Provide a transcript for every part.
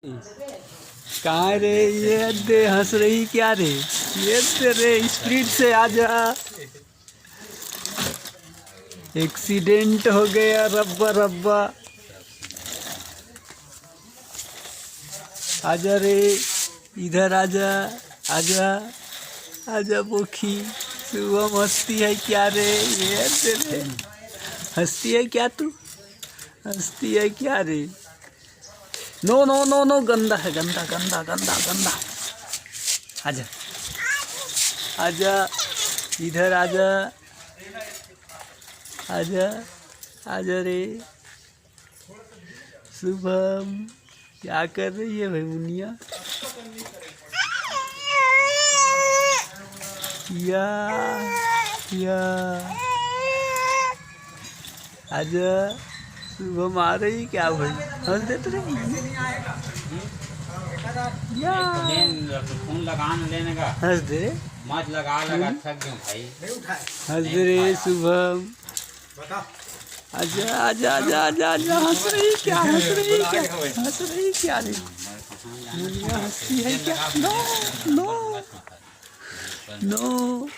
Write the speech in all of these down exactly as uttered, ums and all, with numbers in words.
कहाँ रे, ये दे हंस रही क्या रे? ये दे रे, स्पीड से आजा। एक्सीडेंट हो गया रब्बा रब्बा। आजा रे, इधर आजा, आजा, आजा बोखी। शुभम हंसती है क्या रे? ये दे रे, हंसती है क्या तू? हंसती है क्या रे? नो नो नो नो, गंदा है, गंदा गंदा गंदा गंदा। आजा, आजा, इधर आजा, आजा, आजा रे। शुभम, क्या कर रही है भाई मुनिया? या, या। आज शुभम आ रही क्या भाई? हंस देते रहे। या। फोन लगा न लेने का। हंस दे रे। मत लगा, लगा, थक गए भाई। हंस दे रे शुभम। आजा, आजा, आजा, आजा, आजा, हंस रही क्या, हंस रही क्या, हंस रही क्या रे? मुनिया हंसती है क्या? नो, नो, नो।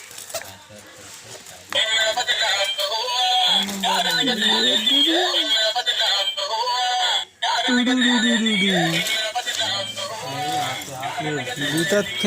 जूता फेंक